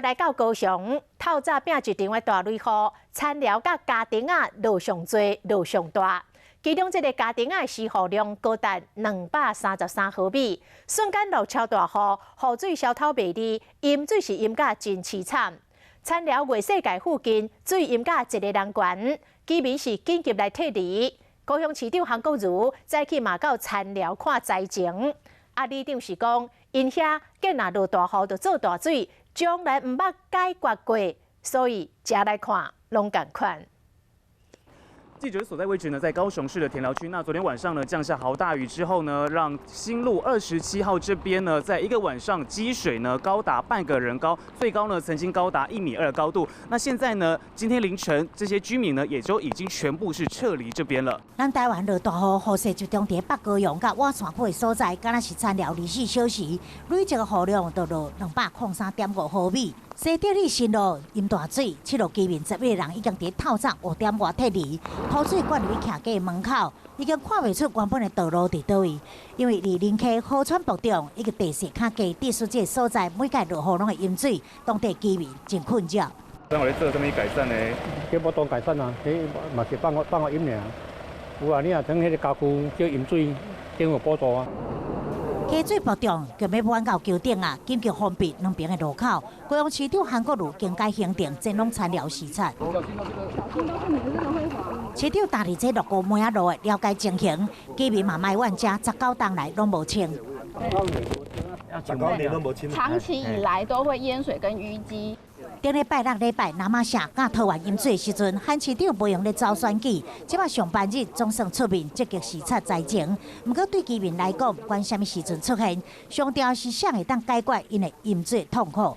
來到高雄，透早拚一場的大雷雨，田寮佮嘉登仔落上濟、落上大。其中這个嘉登仔的時雨量高達233毫米，瞬間落超大雨，雨水消透袂離，淹水是淹甲真悽慘。田寮月世界附近水淹甲一个人懸，居民是緊急來撤離。高雄市長韓國瑜早起嘛到田寮看災情，啊，里長是講，𪜶遐見若落大雨就做大水，從來毋捌解決過，所以遮來看攏仝款。記者所在位置呢，在高雄市的田寮區。那昨天晚上呢，降下豪大雨之後呢，讓新路27號這邊呢，在一個晚上積水呢高達半個人高，最高呢曾經高達1.2米高度。那現在呢，今天凌晨這些居民呢，也就已經全部是撤離這邊了。咱台灣落大雨，雨勢集中佇北高雄佮倚山區的所在，敢若是田寮24小時累積雨量都落203.5毫米。西德里新路淹大水，七路居民11個人已經佇透早5點外撤離，土水灌入去徛家門口，已經看袂出原本的道路佇佗位。因為佇林溪河川瀑場以及地勢較低地勢這个所在，每屆落雨攏會淹水，當地居民真困擾。那我咧做啥物改善呢？這無當改善啊，這嘛是放予放予淹爾。有啊，你若從彼个家具叫淹水，政府補助啊。溪水瀑場就欲彎到橋頂啊，緊急封閉兩邊的路口。高雄市長韓國瑜更改行程，前往田寮視察。市長踏佇這落雨梅仔路的了解情形，居民嘛埋怨遮19冬來攏無清。 19年攏無清。長期以來都會淹水跟淤積。頂禮拜六禮拜那瑪夏佮桃園淹水的時陣，韓市長無閒咧走選舉，這擺上班日總算出面積極視察災情。毋過對居民來講，管啥物時陣出現，上重要是啥會當解決𪜶的淹水痛苦。